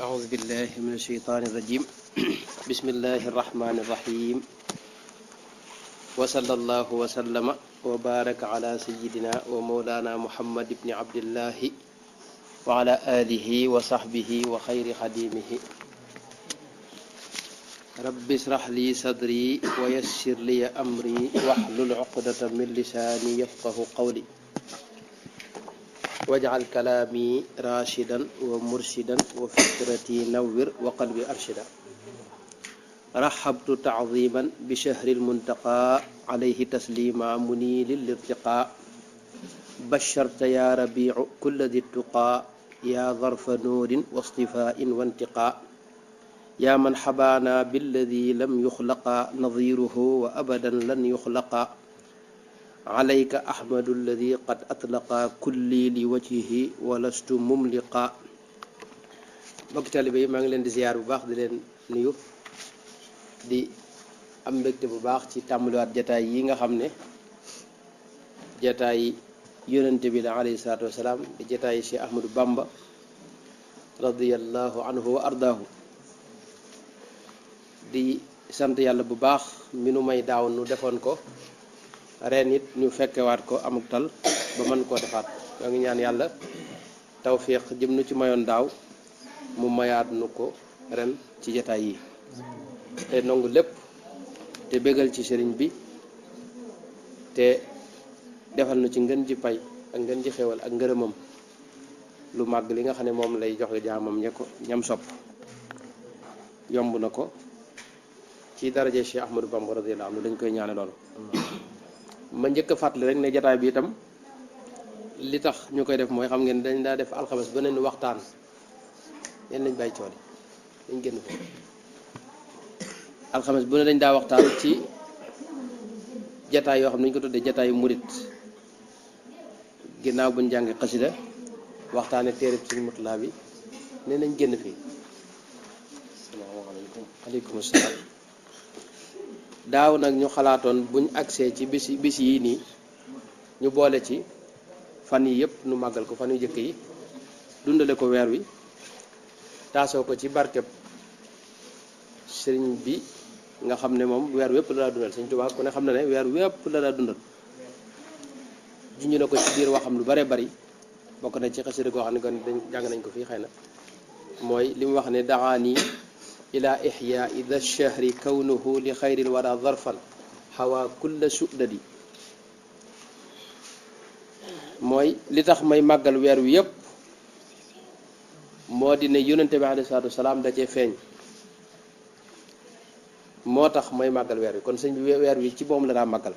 أعوذ بالله من الشيطان الرجيم بسم الله الرحمن الرحيم وصلى الله وسلم وبارك على سيدنا ومولانا محمد بن عبد الله وعلى آله وصحبه وخير خديمه رب اشرح لي صدري ويسر لي أمري واحلل عقدة من لساني يفقه قولي واجعل كلامي راشدا ومرشدا وفكرتي نور وقلبي أرشدا رحبت تعظيما بشهر المنتقى عليه تسليما منيل للارتقاء بشرت يا ربيع كل ذي التقى يا ظرف نور واصطفاء وانتقاء يا من حبانا بالذي لم يخلق نظيره وأبدا لن يخلق عليك أحمد الذي قد أطلق كلي لوجهه ولست مملقا mbokk taalibe yi maa ngi leen di ziyaar bu baax di leen nuyu di am mbégte bu baax ci tàmbaliwaat jataay yi nga xam ne jataay yonente bi la alayhi salaatu wasalaam di jataay Cheikh Ahmadou Bamba radiyallahu anhu wa ardaahu di sant yàlla bu baax mi nu may daaw nu defoon ko ren it ñu fekkewaat ko amuk tal ba mën koo defaat ñoo ngi ñaan yàlla tawfiq jëm nu ci mayoon daaw mu mayaat nu ko ren ci jataay yi te nangu lépp te bégal ci sëriñ bi te defal nu ci ngën ji pay ak ngën ji xewal ak ngërëmam lu màgg li nga xam ne moom lay joxe jaamam ñam sopp yomb na ko ci daraje Cheikh Ahmadou Bamba radiyallahu anhu dañ koy ñaane loolu ma njëkk a fàttali rek ne jataay bi itam li tax ñu koy def mooy xam ngeen dañ daa def alxames ba neen waxtaan yéen lañ bàyyi cooli dañ génn ko alxames bu ne dañ daa waxtaan ci jataay yoo xam ne dañu ko tuddee jataayu murit ginnaaw buñ jàngi xasida waxtaane téereb Sëriñ Murtalaa bi ne nañ génn fii asalaamaaleykum aleykum salaam daaw nag ñu xalaatoon buñ agsee ci bis yi nii ñu boole ci fan yi yëpp nu màggal ko fan yu jëkk yi dundale ko weer wi taasoo ko ci barkeb sëriñ bi nga xam ne moom weer wépp la daa dundal Sëriñ Tuubaa ku ne xam na ne weer wépp la daa dundal junj na ko ci biir waxam lu bare bari bokk na ci xasida goo xam ne kon dañ jàng nañ ko fii xëy na mooy li mu wax ne daxaani ila ixyaai da shahri kawnuhu li xayril wara zarfan xawa kulla sudadi mooy li tax may màggal weer wi yépp moo di ne yonente bi alayhi salaatu wasalaam da cee feeñ moo tax may màggal weer wi kon sëñ bi weer wi ci moom la daa màggal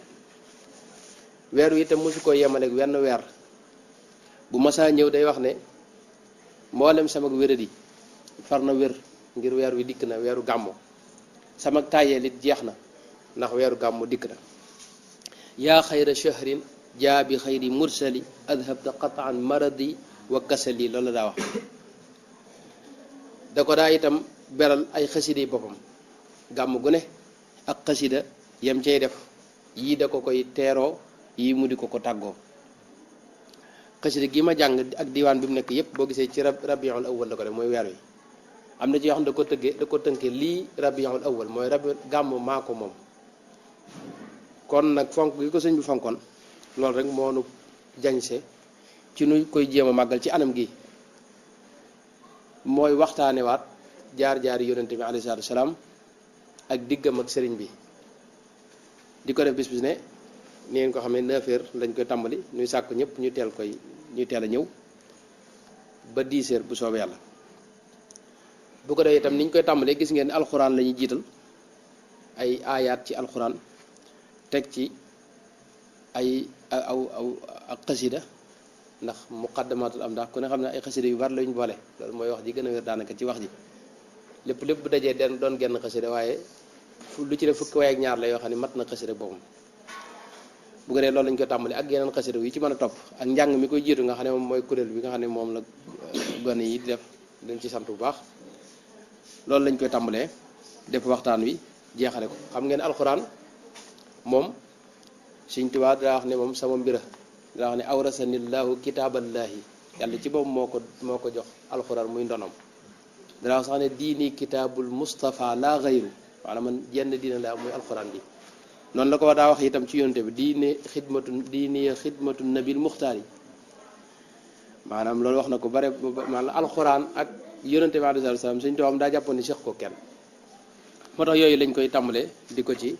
weer wi itam mosu ko yemaleeg wenn weer bu masaa ñëw day wax ne mboolem sama wéradi far na wér ngir weer wi dikk na weeru gàmmo sama tàyyeel it jeex na ndax weeru gàmmo dikk na yaa xayra shahrin jaa bi xayri mursali adhabta qataan maradi wa kasali loolu la daa wax da ko daa itam beral ay xasida yi boppam gàmm gu ne ak xasida yam cay def yii da ko koy teeroo yii mu di ko ko tàggoo xasida gi ma jàng ak diwaan bi mu nekk yépp boo gisee ci rabiul awwal la ko def mooy weer wi am na ci yoo xam ne da ko tënkee lii rabiul awwal mooy gàmm maa ko moom kon nag fonk gi ko sëñ bi fonkoon loolu rek moo nu jañse ci nu koy jéem a màggal ci anam gi mooy waxtaanewaat jaar-jaari yonente bi alayhi salaatu wasalaam ak diggam ak sëriñ bi di ko def bis ne ni ngeen ko xamee 9h lañ koy tàmbali ñuy sàkku ñëpp ñu teel a ñëw ba 10h bu soobee yàlla bu ko defee itam ni ñu koy tàmbalee gis ngeen alxuraan la ñuy jiital ay aayaat ci alxuraan teg ci ay ak xasida ndax muqaddamatul am ndax ku ne xam ne ay xasida yu bari lañu boole loolu mooy wax ji gën a wér daanaka ci wax ji lépp bu dajee doon genn xasida waaye lu ci def fukki waay ak ñaar la yoo xam ne mat na xasida boppam bu ko dee loolu lañu koy tàmbali ak yeneen xasida yi ci mën a topp ak njàng mi koy jiitu nga xam ne moom mooy kuréel bi nga xam ne moom la gone yi di def dañ ci sant bu baax loolu lañ koy tàmbalee def waxtaan wi jeexale ko xam ngeen alxuraan moom Sëriñ Tuubaa daa wax ne moom sama mbira daa wax ne awrasanillaahu kitaaballaahi yàlla ci boobu moo ko jox alxuraan muy ndonom dana wax sax ne diini kitaabul Mustafa la gayru maanaam man jenn diina la muy alxuraan bi noonu la ko daa wax itam ci yonte bi diini xidmatu nabil muxtaar yi maanaam loolu wax na ko bare maanaam alxuraan ak yonente bi alayhi salaam Sëñ Tuubaa daa jàppoon ni seq ko kenn moo tax yooyu lañ koy tàmbale di ko ci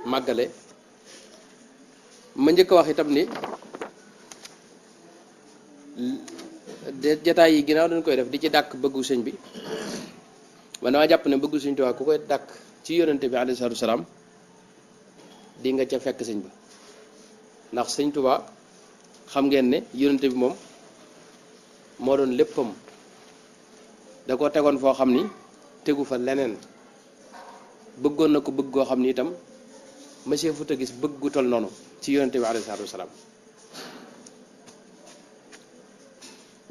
màggale ma njëkk a wax itam ni jataay yi ginnaaw dañ koy def di ci dàkk bëggu sëñ bi man dama jàpp ne bëggu Sëñ Tuubaa ku koy dàkk ci yonente bi alayhi salaam di nga ca fekk sëñ ba ndax Sëñ Tuubaa xam ngeen ne yonente bi moom moo doon léppam da ko tegoon foo xam ni tegu fa leneen bëggoon na ko bëgg goo xam ni itam monsieur Fouta gis bëgg gu tol noonu ci yonente bi alayhi salaam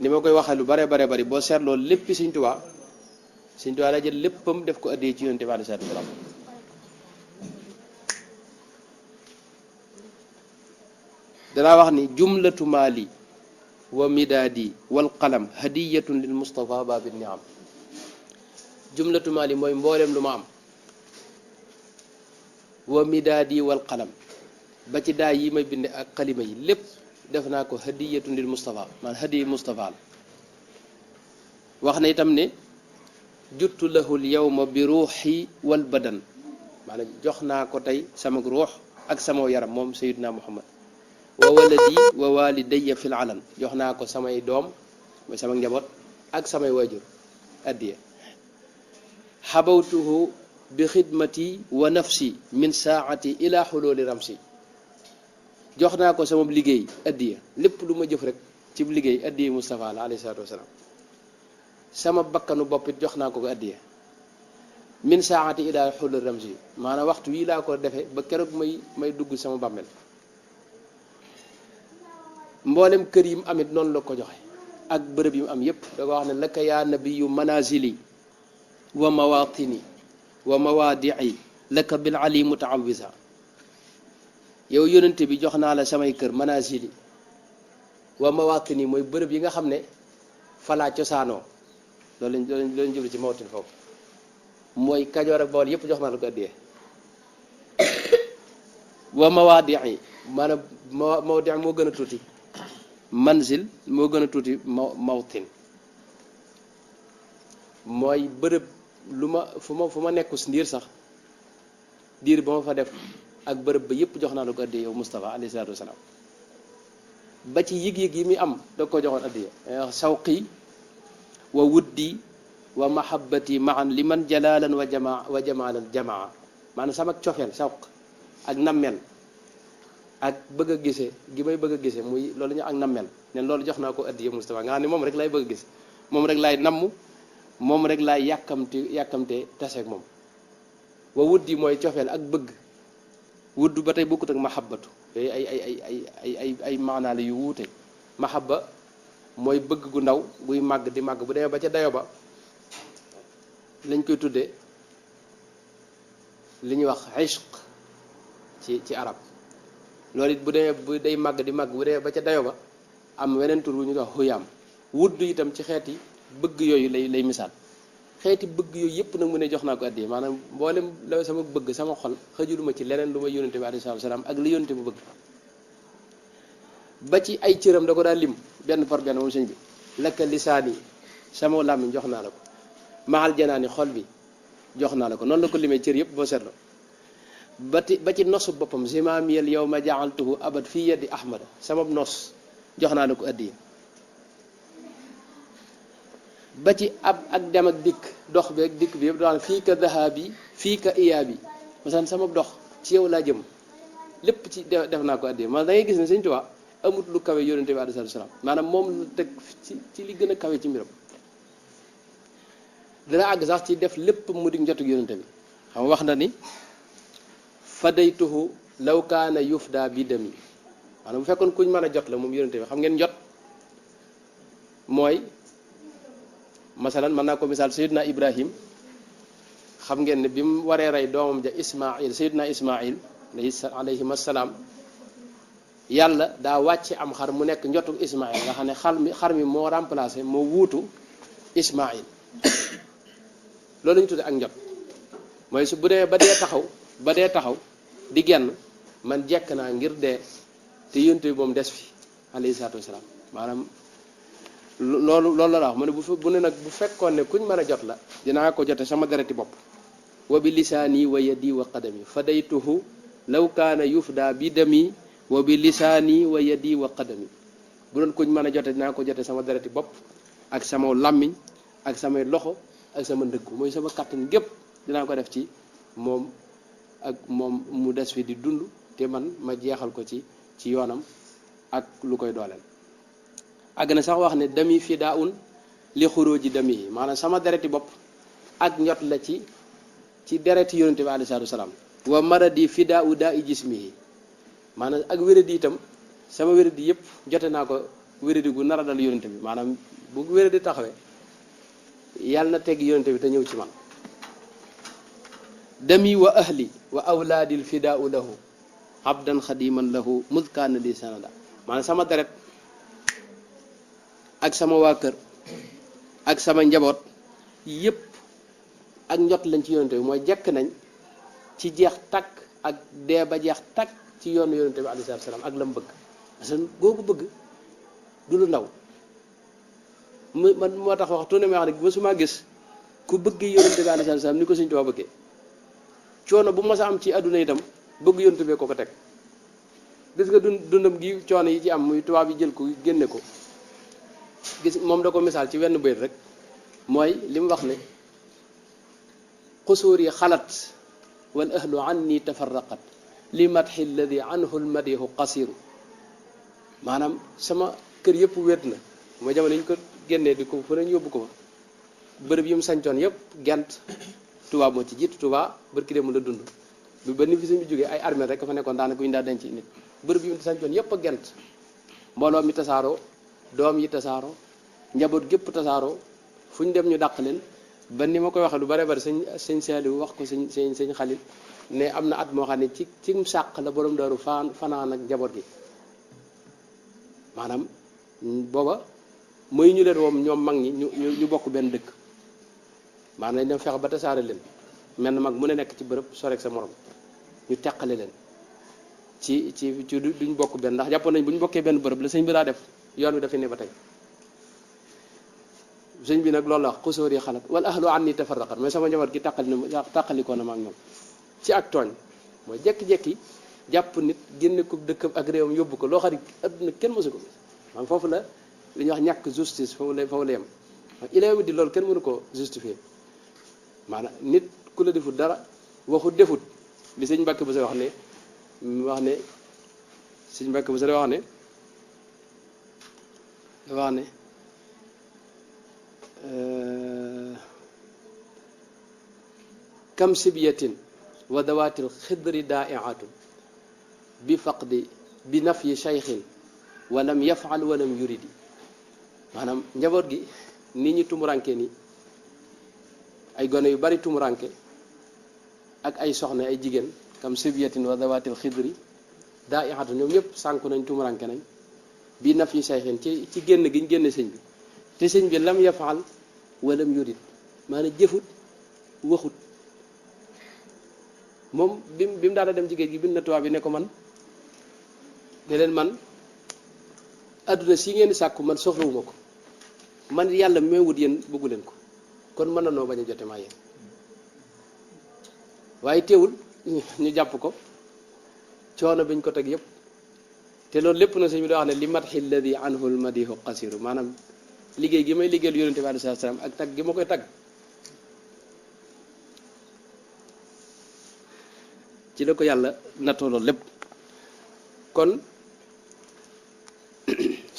ni ma koy waxee lu bare bari boo seetloo léppi Sëñ Tuubaa la jël léppam def ko addee ci yonente bi alayhi salaam danaa wax ni jumlatu maali wa midaadi wal qalam hadiyatun lil Mustafa babi niam jumlatu maali mooy mboolem lu ma am wa midaadi wal qalam ba ci daay yi may binde ak xalima yi lépp def naa ko hadiyatun lil Mustafa man hadiyi Mustafa la wax na itam ne juttu lahu l yawma bi ruuxi wal badan maanaam jox naa ko tey sama ruux ak sama yaram moom Sayyidina Muhammad wa waladi wa walidayya fil alan jox naa ko samay doom mooy sama njaboot ak samay waajur addiya xabawtuhu bi xidmati wa nafsi min saati ila xululi ramsi jox naa ko sama liggéey addiya lépp lu ma jëf rek ci liggéey addiya Mustafa la alayhi salaatu wasalaam sama bakkanu boppit jox naa ko addiya min saati ila xululi ramsi maanaam waxtu wii laa ko defee ba keroog may dugg sama bàmmeel mboolem kër yi mu amit noonu la ko joxe ak bërëb yi mu am yépp da ko wax ne laka yaa nabiyu manazili wa mawatini wa mawaadii laka bil ali mutaawisa yow yónnente bi jox naa la samay kër manazili wa mawatini mooy bërëb yi nga xam ne falaa cosaanoo loolu lañ jublu ci mawatin foofu mooy Kajoor ak Bawol yépp jox naa la ko addiyee wa mawaadii maanaam mawdi moo gën a tuuti manzil moo gën a tuuti mawtin mooy bërëb lu ma fu ma nekku si ndiir sax diir ba ma fa def ak bërëb ba yépp jox naa la ko addiyee yow Mustafa alayhi salaatu wasalaam ba ci yëg-yëg yi muy am da ko joxoon addiyee sawqi wa wuddi wa mahabbati maan li man jalaalan wa jamaalan jamaa maanaam sama cofeel sawq ak nammeel ak bëgg a gisee gi may bëgg a gisee muy loolu ñu ak nammeel ne loolu jox naa ko addiya Mustafa nga xam ne moom rek laay bëgg a gis moom rek laay namm moom rek laay yàkkamte taseeg moom wa wuddi mooy cofeel ak bëgg wudd ba tey bokkut ak mahabbatu yooyu ay maanaa la yu wuute mahabba mooy bëgg gu ndaw buy màgg di màgg bu demee ba ca dayo ba lañ koy tuddee li ñuy wax ishq ci arab loolu it bu demee bu day màgg di màgg bu demee ba ca dayo ba am weneen tur bu ñu wax xuyaam wudd itam ci xeeti bëgg yooyu lay misaal xeeti bëgg yooyu yëpp nag mu ne jox naa ko addiya maanaam mboolem la sama bëgg sama xol xëjuluma ci leneen lu may yónnente bi alayhi salaam ak li yónnente bu bëgg ba ci ay cëram da ko daal lim benn par benn moom sëñ bi lakka lisaani sama làmmiñ jox naa la ko maxal janaani xol bi jox naa la ko noonu la ko limee cër yëpp boo seetloo ba ci nosu boppam zimaamiyal yow ma jaaltuhu abad fii yaddi ahmada sama nos jox naa la ko addiya ba ci ak dem ak dikk dox bi ak dikk bi yëpp daan fii ka dahabi fii ka iyaabi masan sama dox ci yow laa jëm lépp ci def naa ko addiya man da ngay gis ne Sëñ Tuubaa amut lu kawe yónnente bi alayhi salaam maanaam moom lu teg ci li gën a kawe ci mbiram dina àgg sax ci def lépp mu di njotug yónnente bi xam wax na ni fadaytuhu law kaana yufda bi dami maanaam bu fekkoon kuñ mën a jot la moom yónnente bi xam ngeen jot mooy masalan mën naa ko misaal Seydina Ibrahim xam ngeen ne bi mu waree rey doomam ja Ismail Seydina Ismail alayhi salaam yàlla daa wàcce am xar mu nekk njotug Ismail nga xam ne xar mi moo remplacé moo wuutu Ismail loolu ñu tudde ak njot mooy su bu dee ba dee taxaw di genn man jekk naa ngir dee te yonent bi moom des fi alayhi salaatu wasalaam maanaam loolu la wax mu ne bu ne nag bu fekkoon ne kuñ mën a jot la dinaa ko jote sama dereti bopp wa bi lisaani wa yadi wa qadami fadaytuhu law kaana yufda bi dami wa bi lisaani wa yadi wa qadami bu doon kuñ mën a jote dinaa ko jote sama dereti bopp ak sama làmmiñ ak samay loxo ak sama ndëggu mooy sama kàttan gépp dinaa ko def ci moom ak moom mu des fi di dund te man ma jeexal ko ci yoonam ak lu koy dooleel àgg na sax wax ne dami fidaun li xuróoji dami yi maanaam sama dereti bopp ak njot la ci dereti yonente bi alayhi salaatu wasalaam wa maradi fidau daa i jismi yi maanaam ak wéradi itam sama wéradi yëpp jote naa ko wéradi gu nar a dal yonente bi maanaam bu wéradi taxawee yàlla na tegg yonente bi te ñëw ci man dami wa ahli wa awlaadil fidaau lahu abdan xadiman lahu mudkaana li sanada maanaam sama deret ak sama waa kër ak sama njaboot yëpp ak njot lañ ci yonente bi mooy jekk nañ ci jeex takk ak dee ba jeex takk ci yoonu yonente bi alayhi salaatu salaam ak la mu bëgg parce que googu bëgg du lu ndaw man moo tax wax tuuti ma wax ne mësuma gis ku bëgg yonente bi alayhi salaatu salaam ni ko Sëñ Tuubaa bëggee coono bu mas a am ci àdduna itam bëgg yonente bee ko teg gis nga dundam gi coono yi ci am muy tubaab yi jël ko génne ko gis moom da ko misaal ci wenn bayt rek mooy li mu wax ne xusuur yi xalat wal ahlu anni tafarraqat li madxi alladi anhu lmadihu qasiru maanaam sama kër yëpp wéet na mooy jamono ñu ko génnee di ko fu nañ yóbbu ko fa bërëb yi mu sañcoon yëpp gent tubaab moo ci jiitu tubaab bërki dee mu la dund bi ba ni fi suñu jógee ay armée rek fa nekkoon daanaka ñu daa denc nit bërëb yi mu sañcoon yëpp a gent mbooloo mi tasaaroo doom yi tasaaroo njaboot gépp tasaaroo fu ñu dem ñu dàq leen ba ni ma koy waxee lu bare bari sëñ Saaliw wax ko sëñ Xalil ne am na at moo xam ne ci sàq la borom daaru fanaan ak njaboot gi maanaam booba mooy ñu leen woom ñoom mag ñi ñu bokk benn dëkk maanaam dañ dem fexe ba tasaare leen mel na mag mu ne nekk ci bërëb sorek sa morom ñu teqale leen ci duñ bokk benn ndax jàppoon nañ bu ñu bokkee benn bërëb la sëñ bi daa def yoon wi dafa ne ba tey sëñ bi nag loolu la wax xusóor yi xalat wala ahlu anni tafarraqat mooy sama njaboot gi tàqalikoo na ma ak ñoom ci ak tooñ mooy jekki-jekki jàpp nit génne ko dëkkam ak réewam yóbbu ko loo xam ne adduna kenn mësu ko maanaam foofu la li ñuy wax ñàkk justice foofu la yem ilaa di loolu kenn mënu ko justifier maanaam nit ku la defut dara waxut defut li sëñ Mbàkke bu sa wax ne sëñ Mbàkke bu sa wax ne kam sibyatin wa dawaatil xidri daaiatun bi faqdi bi nafyi shaykhin walam yafal walam yuridi maanaam njaboot gi nit ñi tumuranke ni ay gone yu bari tumuranke ak ay soxna ay jigéen kam sibyatin wa dawaatil xidri daaiatun ñoom ñëpp sànku nañ tumuranke nañ bi nafyi shaykhin ci génn gi ñu génne sëñ bi te sëñ bi lam yafal walam yurid maanaam jëfut waxut moom bi mu daal dem ci géej gi bind na tubaab bi ne ko man ne leen man adduna si ngeen di sàkku man soxlawuma ko man yàlla may wut yéen bëggu leen ko kon mën na noo bañ a jote maa yéen waaye teewul ñu jàpp ko coono biñ ko teg yëpp te loolu lépp na sëñ bi doo wax ne li madxi alladi anhu lmadihu qasiru maanaam liggéey gi may liggéeyal yonente bi alayhi salaam ak tagg gi ma koy tagg ci la ko yàlla nattoo loolu lépp kon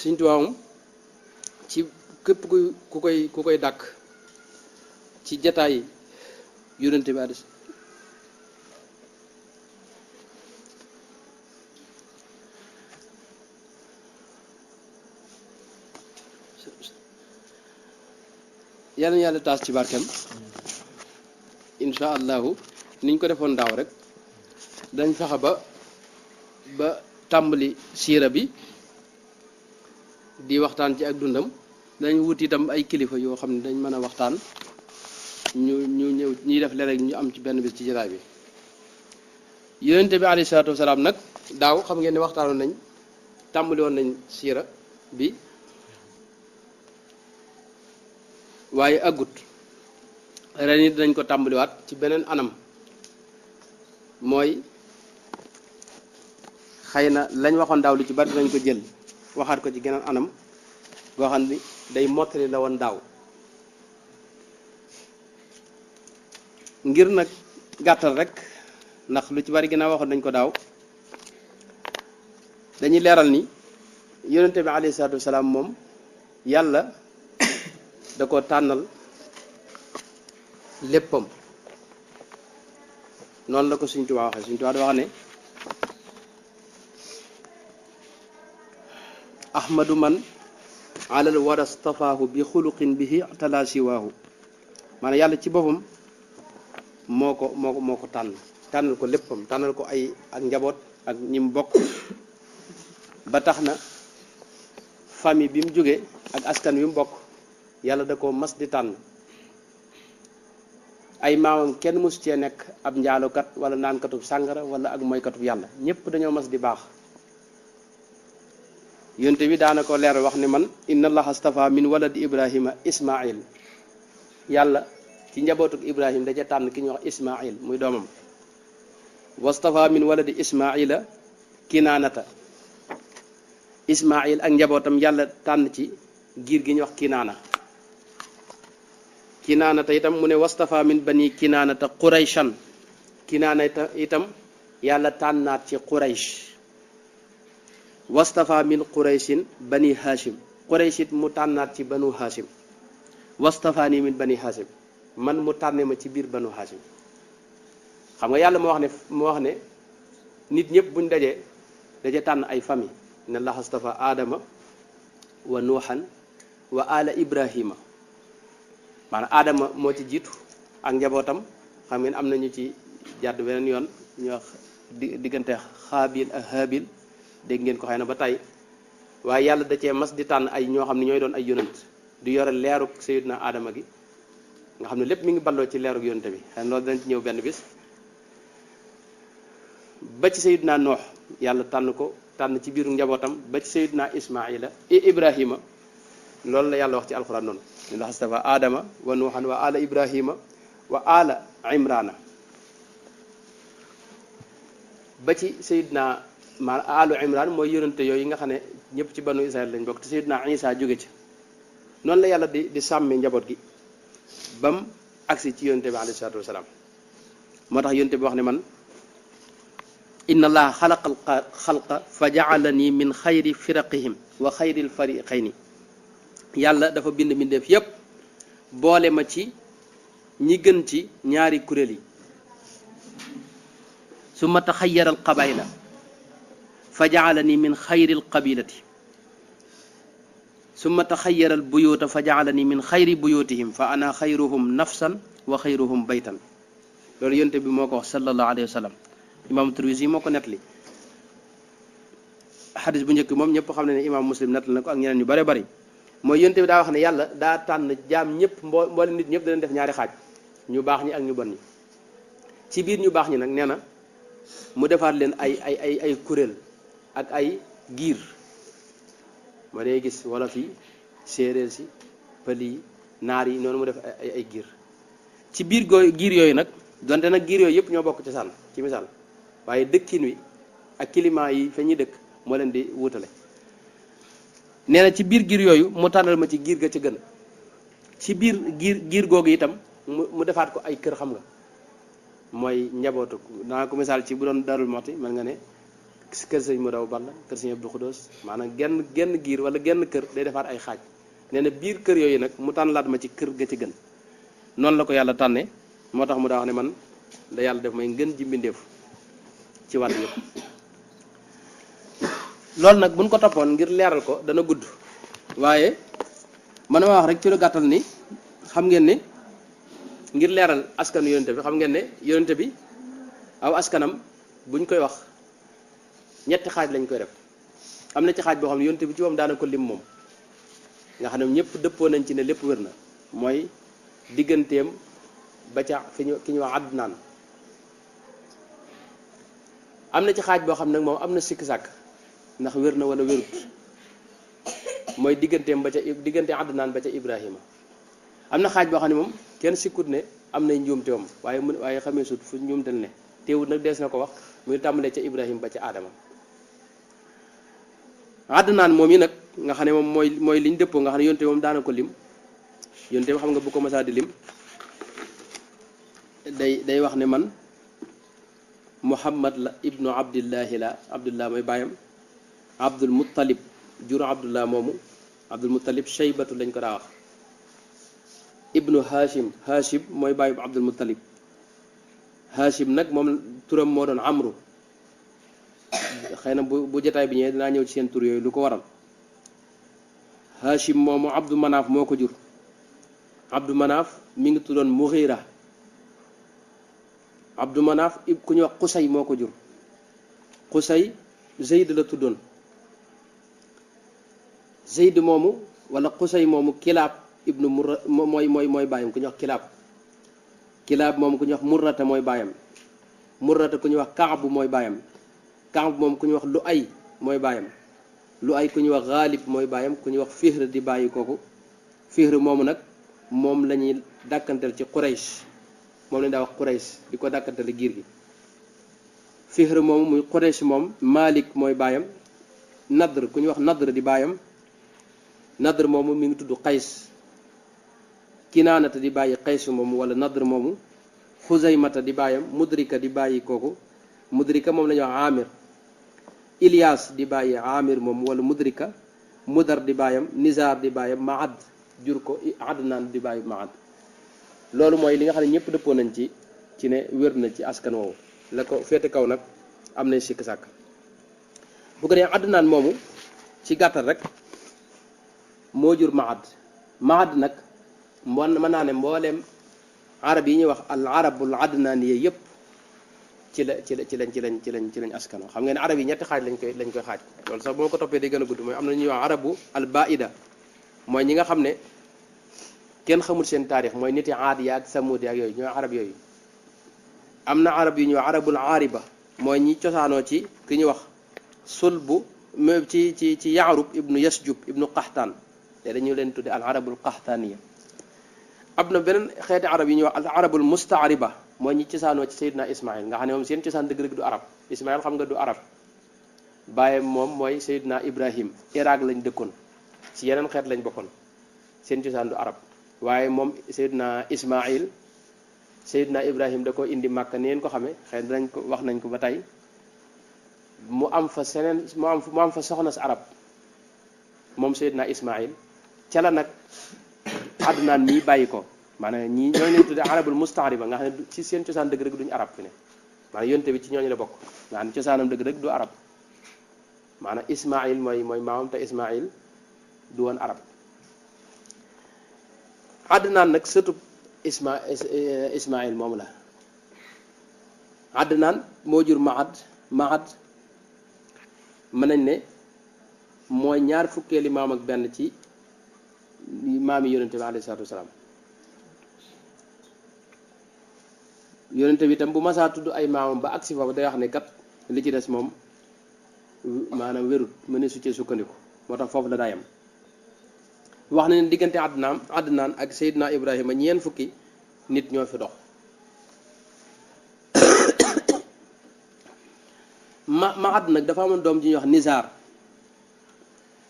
Sëñ Tuubaa moom ci képp ku koy dàkk ci jataay yonente bi alayhi yàlla na yàlla taas ci barkeem insha allahu niñ ko defoon daaw rek dañ fexe ba tàmbali siira bi di waxtaan ci ak dundam dañ wut itam ay kilifa yoo xam ne dañ mën a waxtaan ñu ñëw ñuy def léeg-léeg ñu am ci benn bis ci jataay bi yonente bi alayhi salaatu wasalaam nag daaw xam ngeen ne waxtaanoon nañ tàmbali woon nañ siira bi waaye agut ren it dinañ ko tàmbaliwaat ci beneen anam mooy xëy na lañ waxoon daaw lu ci bari dinañ ko jël waxaat ko ci geneen anam goo xam ni day mottali la woon daaw ngir nag gàttal rek ndax lu ci bari ginnaaw waxoon nañ ko daaw dañuy leeral ni yonente bi alayhi salaatu wasalaam moom yàlla da ko tànnal léppam noonu la ko Sëriñ Tuubaa waxee Sëriñ Tuubaa da wax ne ahmadu man alal wara stafaahu bi xuluqin bihi tala siwaahu maanaam yàlla ci boppam moo ko tànnal ko léppam tànnal ko ay ak njaboot ak ñi mu bokk ba tax na famille bi mu jógee ak askan wi mu bokk yàlla da ko mas di tànn ay maamam kenn mosu cee nekk ab njaalokat wala naankatub sàngara wala ak moykatub yàlla ñépp dañoo mas di baax yonte bi daana ko leer wax ne man inna allaha astafa min waladi ibrahima ismail yàlla ci njabootuk ibrahim da ca tànn ki ñuy wax ismail muy doomam wastafa min waladi ismaila kinaanata ismail ak njabootam yàlla tànn ci giir gi ñuy wax kinaanata itam mu ne wastafa min bani kinaanata qurayshan kinaanata itam yàlla tànnaat ci quraysh wastafa min qurayshin bani hashim qurayshit mu tànnaat ci banu hashim wastafaani min bani hashim man mu tànne ma ci biir banu hashim xam nga yàlla moo wax ne nit ñëpp buñ daje tànn ay famille inna allaha astafa aadama wa nuuhan wa ala ibrahima maanaam aadama moo ci jiitu ak njabootam xam ngeen am nañu ci jàdd beneen yoon ñu wax diggante xaabil ak haabil dégg ngeen ko xëy na ba tey waaye yàlla da cee mas di tànn ay ñoo xam ne ñooy doon ay yonant di yore leeruk sayyidina aadama gi nga xam ne lépp mi ngi balloo ci leeruk yonante bi xëy na loolu dañ ci ñëw benn bis ba ci sayyidina noox yàlla tànn ci biiru njabootam ba ci sayyidina ismaila ibrahima loolu la yàlla wax ci alxuraan noonu inna astafa aadama wa nuuhan wa ala ibrahima wa ala imrana ba ci sayyidina alu imran mooy yonante yooyu nga xam ne ñëpp ci banu israel lañ bokk te sayyidina isa jóge ci noonu la yàlla di sàmme njaboot gi bam agsi ci yonante bi alayhi salaatu wasalaam moo tax yonante bi wax ne man inna allaha xalaqal xalqa fa jaalani min xayri firaqihim wa xayril fariqayni yàlla dafa bind mbindeef yépp boole ma ci ñi gën ci ñaari kuréel yi summa taxayyara al qabayla fa jaalani min xayril qabilati summa taxayyara al buyuta fa jaalani min xayri buyutihim fa ana xayruhum nafsan wa xayruhum baytan loolu yonte bi moo ko wax sallallahu alayhi wa sallam imam Tirmisi moo ko nettali xadis bu njëkk moom ñëpp xam ne ne imam muslim nettali na ko ak ñeneen ñu bare bari mooy yonte bi daa wax ne yàlla daa tànn jaam ñëpp mboole nit ñëpp danañ def ñaari xaaj ñu baax ñi ak ñu bon ñi ci biir ñu baax ñi nag nee na mu defaat leen ay kuréel ak ay giir ma day gis wolof yi séeréer si pël yi naar yi noonu mu def ay giir ci biir giir yooyu nag donte nag giir yooyu yëpp ñoo bokk ci sànn ci misaal waaye dëkkin wi ak climat yi fa ñuy dëkk moo leen di wutale nee na ci biir giir yooyu mu tànnal ma ci giir ga ca gën ci biir giir googu itam mu defaat ko ay kër xam nga mooy njabootu danaa ko misaal ci bu doon Darou Mouhty mën nga ne kër sëñ Modaw Balla kër sëñ Abdou Khoudoss maanaam genn giir wala genn kër day defaat ay xaaj nee na biir kër yooyu nag mu tànnalaat ma ci kër ga ci gën noonu la ko yàlla tànne moo tax mu daa wax ne man da yàlla def may ngën ji mbindeefu ci wàll yëpp loolu nag buñ ko toppoon ngir leeral ko dana gudd waaye man ma wax rek ci lu gàttal ni xam ngeen ne ngir leeral askanu yonente bi xam ngeen ne yonente bi aw askanam buñ koy wax ñetti xaaj lañ koy def am na ci xaaj boo xam ne yonente bi ci moom daana ko lim moom nga xam ne ñëpp dëppoo nañ ci ne lépp wér na mooy digganteem ba ca ki ñu wax Adnaan. am na ci xaaj boo xam nag moom am na sikk sàkk ndax wér na wala wérut mooy digganteem ba ca diggante Adnaan ba ca Ibrahima. am na xaaj boo xam ne moom kenn sikkut ne am nay njuumte moom waaye xamee sut fu njuumtal ne teewut nag dees na ko wax muy tàmbalee ca Ibrahima ba ca Adama. Adnaan moom yi nag nga xam ne moom mooy liñ dëppoo nga xam ne yonte moom daana ko lim yonte xam nga bu ko masaa di lim day wax ne man Muhammad la ibnu Abdillahi la Abdullah mooy baayam Abdul Muttalib jur Abdullah moomu Abdul Muttalib Shaybatu lañ ko daa wax ibnu Hashim mooy baayu Abdul Muttalib Hashim nag moom turam moo doon Amru xëy na bu jotaay bi ñëwee dinaa ñëw ci seen tur yooyu lu ko waral Hashim moomu Abdu Manaaf moo ko jur Abdu Manaaf mi ngi tuddoon Mughira Abdu Manaaf ku ñuy wax Qusay moo ko jur Qusay Zayd la tuddoon Zayd moomu wala Qusay moomu Kilaab ibnu Murra mooy baayam ku ñuy wax Kilaab moomu ku ñuy wax Murrata mooy baayam Murrata ku ñuy wax Kaabu mooy baayam Kaab moom ku ñuy wax Lu'ay mooy baayam Lu'ay ku ñuy wax Ghalib mooy baayam ku ñuy wax Fihr di bàyyi kooku Fihr moomu nag moom la ñuy dàkkantal ci Quraysh moom lañu daa wax Quraysh di ko dàkkantale giir gi Fihr moomu muy Quraysh moom Malik mooy baayam Nadr ku ñuy wax Nadr di baayam Nadr moomu mi ngi tudd Qays Kinaanata di bàyyi Qays moomu wala Nadr moomu Xuzaymata di baayam Mudrika di bàyyi kooku Mudrika moom la ñuy wax Amir Ilyas di bàyyi Amir moom wala Mudrika Mudar di bàyyam Nizar di bàyyam Maad jur ko Adnaan di bàyyi Maad loolu mooy li nga xam ne ñëpp dëppoo nañ ci ne wér na ci askan woowu la ko féete kaw nag am nañ sikk sàkk bu ko dee Adnaan moomu ci gàttal rek moo jur Maad nag mën naa ne mbooleem arab yi ñuy wax al arabul adnaaniya yëpp ci lañ askano xam nga ne arab yi ñetti xaaj lañ koy xaaj loolu sax bu ma ko toppee day gën a gudd mooy am na ñuy wax arabu al baida mooy ñi nga xam ne kenn xamul seen taarix mooy niti aad yaag samud yaag yooyu ñooy arab yooyu am na arab yu ñuy wax arabul aariba mooy ñi cosaanoo ci ki ñuy wax sulbu ci yaarub ibnu yasjub ibnu qaxtaan te dañu leen tudde al arabul qaxtaaniya am na beneen xeeti arab yi ñuy wax al arabul mustaariba mooy ñi cosaanoo ci Seydina Ismaïl nga xam ne moom seen cosaan dëgg-dëgg du arab Ismaïl xam nga du arab bàyyam moom mooy Seydina Ibrahim Irak lañ dëkkoon ci yeneen xeet lañ bokkoon seen cosaan du arab waaye moom Seydina Ismaïl Seydina Ibrahim da ko indi Màkka ni ngeen ko xamee xëy nañ ko wax nañ ko ba tey mu am fa soxna si arab moom Seydina Ismaïl ca la nag Adnaan mii bàyyi ko maanaam ñii ñooñu leen tuddee arabul mustaariba nga xam ne ci seen cosaan dëgg-dëgg duñu arab fi ne maanaam yonte bi ci ñooñu la bokk nga xam ne cosaanam dëgg-dëgg du arab maanaam Ismaïl mooy maamam te Ismaïl du woon arab Adnaan nag sëtub Ismaïl moom la Adnaan moo jur Maad mën nañ ne mooy ñaar fukkeeli maam ak benn ci maami yonente bi alayhi salaatu wasalaam yonente bi itam bu masaa tudd ay maamam ba agsi foofu day wax ne kat li ci des moom maanaam wérut mëne su cee sukkandiku moo tax foofu la daa yem wax na ne diggante Adnaan ak Seydina Ibrahima ñeen fukki nit ñoo fi dox Maad nag dafa amoon doom ji ñuy wax Nizar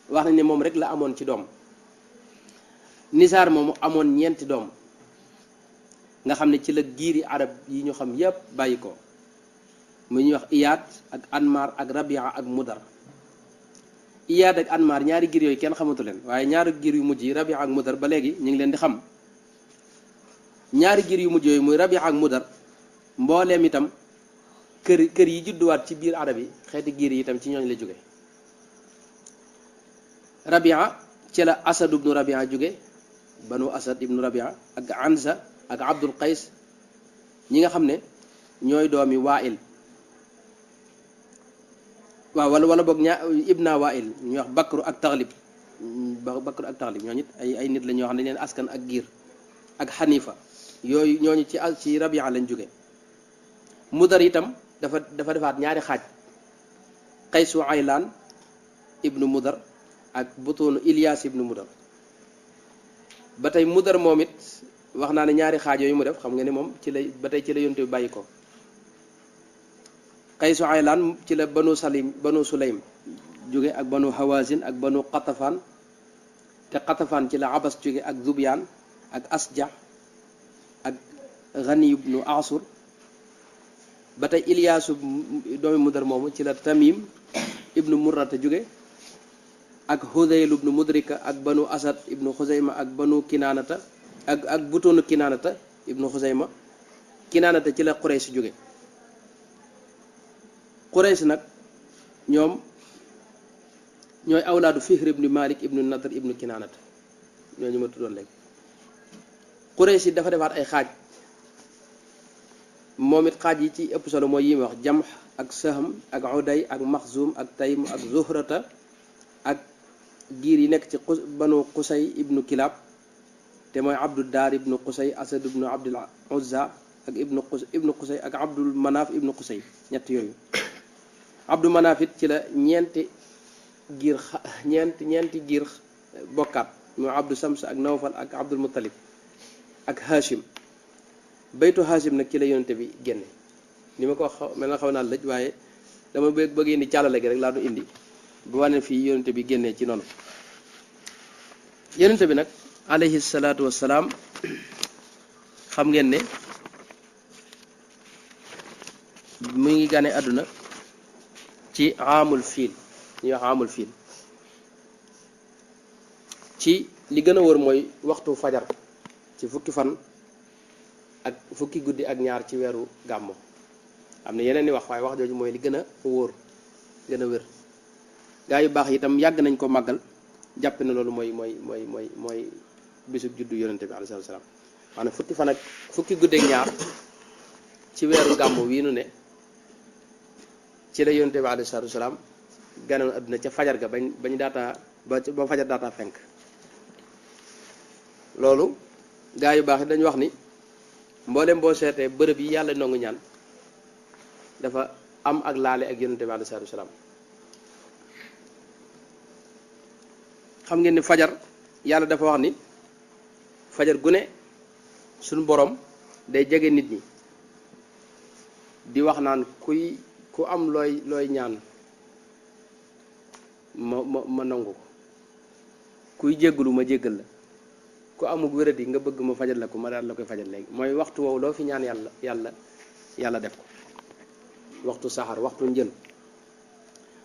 wax nañ ne moom rek la amoon ci doom Nizar moomu amoon ñeenti doom nga xam ne ci la giiri arab yi ñu xam yépp bàyyi ko mu ñuy wax Iyaad ak Anmar ak Rabia ak Mudar Iyaad ak Anmar ñaari giir yooyu kenn xamatu leen waaye ñaari giir yu mujj yi Rabia ak Mudar ba léegi ñu ngi leen di xam ñaari giir yu mujj yooyu muy Rabia ak Mudar mbooleem itam kër yi judduwaat ci biir arab yi xeeti giir yi itam ci ñooñ la jóge Rabia ci la Asad ibnu Rabia jóge banu Asad ibnu Rabia ak Anza ak Abdul Qays ñi nga xam ne ñooy doomi Waa'il waaw wala boog ibna Waa'il ñuy wax Bakru ak Taglib ñoo nit ay nit la ñoo xam ne leen askan ak giir ak Xanifa yooyu ñooñu ci Rabia lañ jóge Mudar itam dafa defaat ñaari xaaj Qaysu Aylaan ibnu Mudar ak butuunu Ilyas ibnu Mudar ba tey Mudar moom it wax naa ne ñaari xaaj yooyu mu def xam nga ni moom ci la ba tey ci la yonte bi bàyyi ko Qaysu Aylaan ci la banu Sulaym jóge ak banu Hawazin ak banu Qatafaan te Qatafaan ci la Abas jóge ak Zubyaan ak Asja ak Ghani ibnu Asur ba tey Ilyaasu doomi Mudar moomu ci la Tamim ibnu Murrata jóge ak Hudayl ibnu Mudrika ak banu Asad ibnu Xuzayma ak banu Kinaanata ak butoonu Kinaanata ibnu Xuzayma Kinaanata ci la Quraysh jóge Quraysh nag ñoom ñooy awlaadu Fihr ibnu Malik ibnu Nadr ibnu Kinaanata ñooñu ma tuddoon léegi Quraysh yi dafa defaat ay xaaj moom it xaaj yi ci ëpp solo mooy yi ma wax Jamh ak Sahm ak Uday ak Maxzum ak Taym ak Zuhrata ak giir yi nekk ci banu Qusay ibnu Kilab te mooy Abdul Daar ibnu Qusay Asad ibnu Abdul Uzza ak ibnu Qusay ak Abdul Manaf ibnu Qusay ñett yooyu Abdul Manaf it ci la ñeenti giir bokkaat mooy Abdul Sams ak Nawfal ak Abdul Muttalib ak Hashim baytu Hashim nag ci la yonente bi génne ni ma ko wax mel na xaw naa lëj waaye dama bëgg indi càllale gi rek laa du indi bu wane fii yonente bi génnee ci noonu yonente bi nag alayhi salaatu wassalaam xam ngeen ne mu ngi gane àdduna ci amul fiil ñuy wax amul fiil ci li gën a wër mooy waxtu fajar ci fukki fan ak fukki guddi ak ñaar ci weeru gàmmo am na yeneen i wax waaye wax jooju mooy li gën a wóor gën a wér gaa yu baax itam yàgg nañ ko màggal jàpp na loolu mooy bisub juddu yonente bi alayhi salaam maanaam fukki fan ak fukki guddi ak ñaar ci weeru gàmmo wii nu ne ci la yonente bi alayhi salaam ganoon adduna ca fajar ga bañ daataa ba fajar daataa fenk loolu gaa yu baax yi dañu wax ni mboolem boo seetee bërëb yi yàlla nangu ñaan dafa am ak laale ak yonente bi alayhi salaam xam ngeen ni fajar yàlla dafa wax ni fajar gu ne suñu borom day jege nit ñi di wax naan ku am looy ñaan ma nangu ko kuy jégglu ma jéggal la ku amug wéradi nga bëgg ma fajal la ko ma daal la koy fajal léegi mooy waxtu woowu loo fi ñaan yàlla def ko waxtu saxar waxtu njël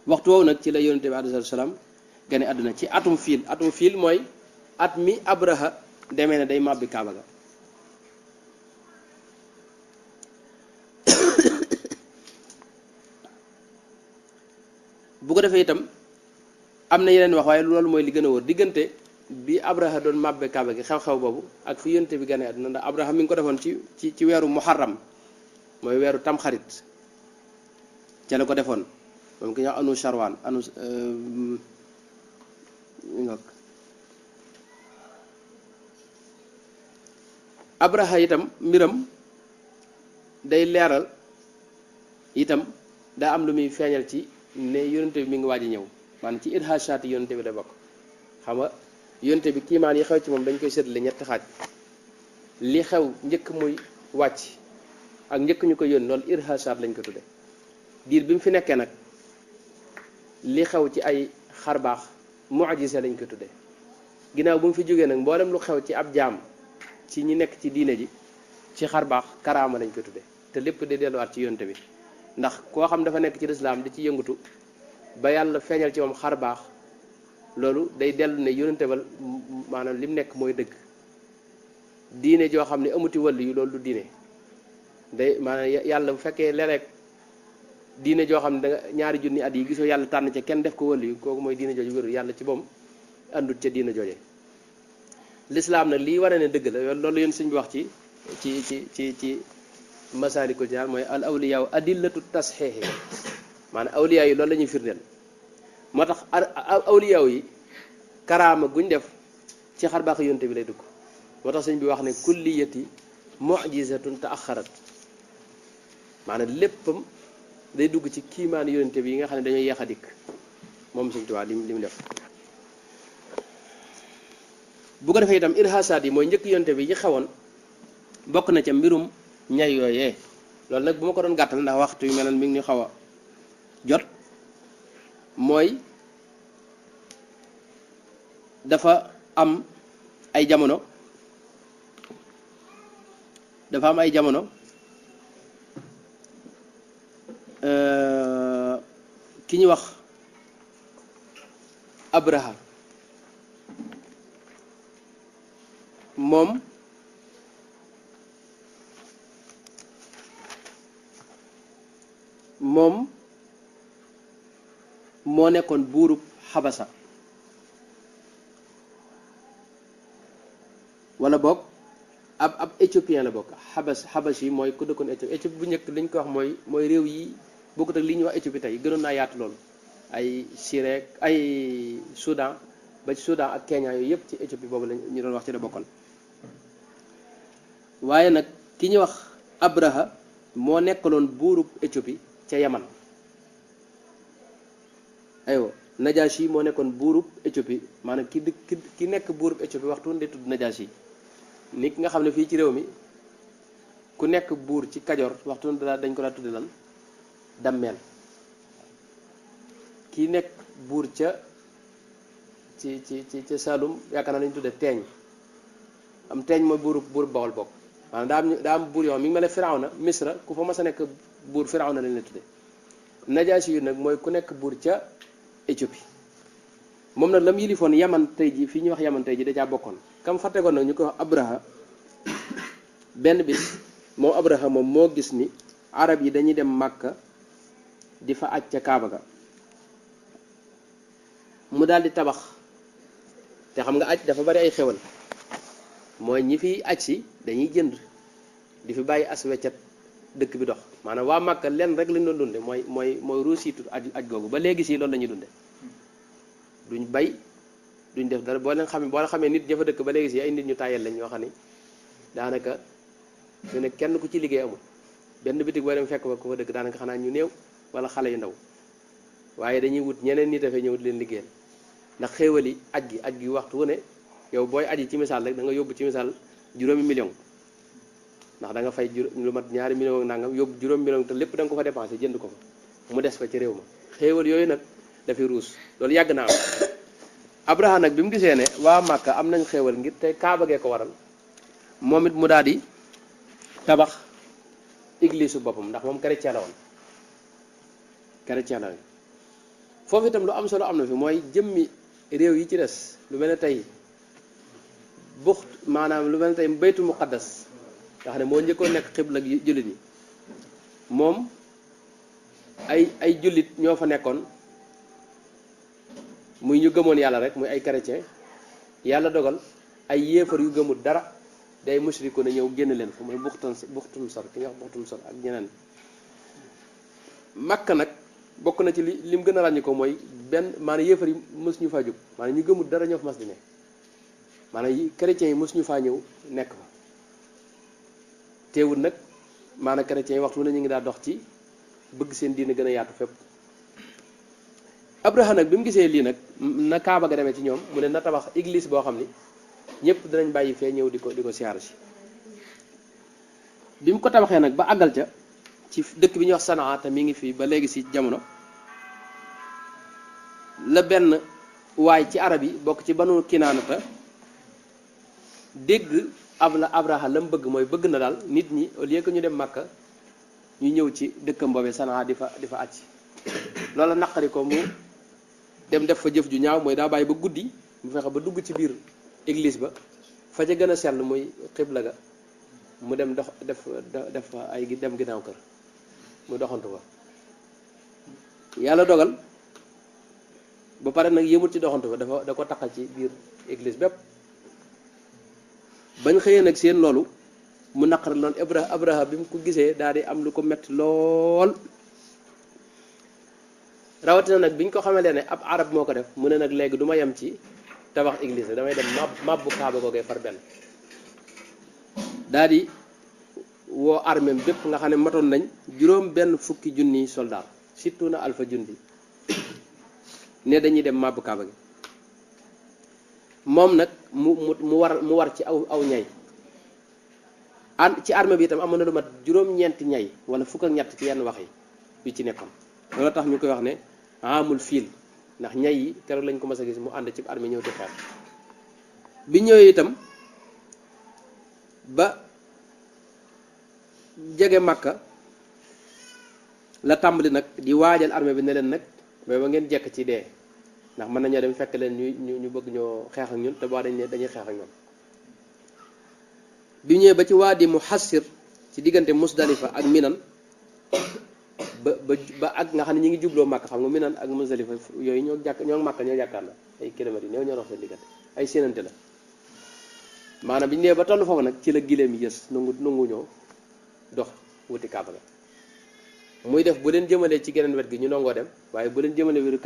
waxtu woowu nag ci la yonente bi alayhi salaam gane àdduna ci atum fiil mooy at mi Abraha demee ne day màbbi Kaaba ga bu ko defee itam am na yeneen wax waaye loolu mooy li gën a wóor diggante bi Abraha doon màbbe Kaaba gi xew-xew boobu ak fi yonte bi gane àdduna ndax Abraha mi ngi ko defoon ci weeru muharram mooy weeru tamxarit ca la ko defoon moom ki ñuy wax anu Sharwan Abraha itam mbiram day leeral itam daa am lu muy feeñal ci ne yonente bi mi ngi waaj a ñëw maanaam ci irhashaati yonente bi la bokk xam nga yonente bi kiimaan yi xew ci moom dañ koy séddale ñetti xaaj li xew njëkk muy wàcc ak njëkk ñu ko yónni loolu irhashaat lañ ko tudde diir bi mu fi nekkee nag li xew ci ay xarbaax mu'jiza lañ ko tudde ginnaaw bu mu fi jógee nag mboolem lu xew ci ab jaam ci ñi nekk ci diine ji ci xarbaax karaama lañ ko tudde te lépp di delluwaat ci yonente bi ndax koo xam dafa nekk ci lislaam di ci yëngatu ba yàlla feeñal ci moom xar baax loolu day dellu ne yonente ba maanaam lim nekk mooy dëgg diine joo xam ne amuti wàll yu loolu du diine day maanaam yàlla bu fekkee léeg-léeg diine joo xam ne danga ñaari junni at yi gisoo yàlla tànn ca kenn def ko wàll yu kooku mooy diine jooju wéru yàlla ci boom àndut ca diine jooje lislaam nag lii wane ne dëgg la loolu yéen suñ bi wax ci masaalikul jinaan mooy al awliyaaw adillatu tasxiixi maanaam awliyaaw yi loolu la ñuy firndeel moo tax awliyaaw yi karaama guñ def ci xarbaax yonte bi lay dugg moo tax sëñ bi wax ne kulliyati mu'jizatun ta'axxarat maanaam léppam day dugg ci kiimaan yonente bi yi nga xam ne dañoo yeex a dikk moom Sëñ Tuubaa li mu def bu ko defee itam irhaasaat yi mooy njëkk yonente bi yi xewoon bokk na ca mbirum ñay yooyee loolu nag bu ma ko doon gàttal ndax waxtu yu mel ne mi ngi ñu xaw a jot mooy dafa am ay jamono ki ñu wax Abraha moom moo nekkoon buurub Xabasa wala boog ab éthiopien la bokk xabas yi mooy ku dëkkoon Éthiopie bu njëkk li ñu ko wax mooy réew yi bokkut ak li ñuy wax Éthiopie tey gënoon naa yaatu loolu ay Syrie ay Soudan ba ci Soudan ak Kenya yooyu yëpp ci Éthiopie boobu lañ ñu doon wax ci la bokkoon waaye nag ki ñuy wax Abraha moo nekkaloon buurub Éthiopie ca Yaman aywa Najaasi moo nekkoon buurub Éthiopie maanaam ki nekk buurub Éthiopie waxtu woon de tudd Najaasi nit ki nga xam ne fii ci réew mi ku nekk buur ci Kajoor waxtu woon dañ ko daa tudde lan dammeel ki nekk buur ca ca Saalum yaakaar naa lañu tudde teeñ am teeñ mooy buur Bawol bokk maanaam daa am buur yoo mi ngi mel ne Firawna Misra ku fa mas a nekk buur Firawna lañ la tudde Najaasi yu nag mooy ku nekk buur ca Éthiopie moom nag la mu yilifoon Yaman tey ji fii ñuy wax Yaman tey ji da caa bokkoon kam fa tegoon nag ñu koy wax Abraha benn bis moom Abraha moom moo gis ni arab yi dañuy dem Màkka di fa aj ca Kaaba ga mu daal di tabax te xam nga aj dafa bari ay xewal mooy ñi fi aj si dañuy jënd di fi bàyyi as weccat dëkk bi dox maanaam waa Màkka lenn rek lañ doon dunde mooy ruusiitu aj googu ba léegi si loolu la ñuy dunde duñ bay duñ def dara boo leen xamee nit ña fa dëkk ba léegi si ay nit ñu tàyyel lañ ñoo xam ni daanaka su ne kenn ku ci liggéey amul benn bitig boo dem fekk ba ku fa dëkk daanaka xanaa ñu néew wala xale yu ndaw waaye dañuy wut ñeneen nit dafay ñëw di leen liggéeyal ndax xéewali aj gi waxtu wu ne yow booy aji ci misaal rek da nga yóbbu ci misaal juróomi million ndax da nga fay lu mat ñaari million ak nangam yóbbu juróomi million te lépp da nga ko fa dépensé jënd ko fa mu des fa ci réew ma xéewal yooyu nag dafay ruus loolu yàgg naa am Abraha nag bi mu gisee ne waa Màkka am nañ xéewal ngir te Kaaba gee ko waral moom it mu daal di tabax église su boppam ndax moom chrétien la woon foofu itam lu am solo am na fi mooy jëmmi réew yi ci des lu mel ne tey buxt maanaam lu mel ne tey baytu muqaddas nga xam ne moo njëkkoon nekk xibla ak jullit yi moom ay jullit ñoo fa nekkoon muy ñu gëmoon yàlla rek muy ay chrétien yàlla dogal ay yéefar yu gëmul dara day musriku na ñëw génn leen fa mooy buxtum sor ki nga wax buxtum sor ak ñeneen Makka nag bokk na ci lim gën a ràññi ko mooy benn maanaam yéefar yi mës ñu faa jóg maanaam ñu gëmul dara ñoo fa mas di ne maanaam chrétiens yi mës ñu faa ñëw nekk fa teewul nag maanaam chrétiens yi waxtu na ñu ngi daa dox ci bëgg seen diine gën a yaatu fépp Abraha nag bi mu gisee lii nag na Kaaba ga demee ci ñoom mu ne na tabax église boo xam ni ñëpp dinañ bàyyi fee ñëw di ko siyaar si bi mu ko tabaxee nag ba àggal ca ci dëkk bi ñuy wax Sanaa te mi ngi fii ba léegi si jamono la benn waay ci arab yi bokk ci Banu Kinaanata dégg Abraha la mu bëgg mooy bëgg na daal nit ñi au lieu que ñu dem Makka ñu ñëw ci dëkkam boobee Sanaa di fa acc loola naqari ko mu dem def fa jëf ju ñaaw mooy daa bàyyi ba guddi mu fexe ba dugg ci biir église ba fa ca gën a sell muy xibla ga mu dem def ay dem ginnaaw kër mu doxantu fa yàlla dogal ba pare nag yëmut ci doxantu fa da ko taqal ci biir église bépp bañ xëyee nag seen loolu mu naqari loon Abraha bi mu ko gisee daal di am lu ko metti lool rawatina nag bi ñu ko xamalee ne ab arab moo ko def mu ne nag léegi du ma yem ci tabax église damay dem mabbu Kaaba googee par benn daal di woo armée bépp nga xam ne matoon nañ juróom benn fukki junniy soldaar surtout na alfa jundi ne dañuy dem màbb kaaba gi moom nag mu war ci aw ñay ci armée bi itam amoon na lu mat juróom-ñeenti ñay wala fukk ak ñett ci yenn wax yi yu ci nekkoon loolu tax ñu koy wax ne amul fiil ndax ñay yi keroog lañ ko mas a gis mu ànd ci armée ñëw di xeex bi ñëwee itam ba jege Makka la tàmbali nag di waajal armée bi ne leen nag mais ba ngeen jekk ci dee ndax mën nañoo dem fekk leen ñu bëgg ñoo xeex ak ñun te boo dañuy xeex ak ñoom bi ñëwee ba ci waadi Muhassir ci diggante Musdalifa ak Minan ba ak nga xam ne ñi ngi jubloo Makka xam nga Minan ak Musdalifa yooyu ñoo Makka ñoo jàkkaar la ay kilomètres yi ñoo dox seen diggante ay séenante la maanaam bi ñu ñëwee ba toll foofu nag ci la gileem yi yës nangu ñoo dox wuti Kaaba ga muy def bu leen jëmalee ci geneen wet gi ñu nangoo dem waaye bu leen jëmalee wetu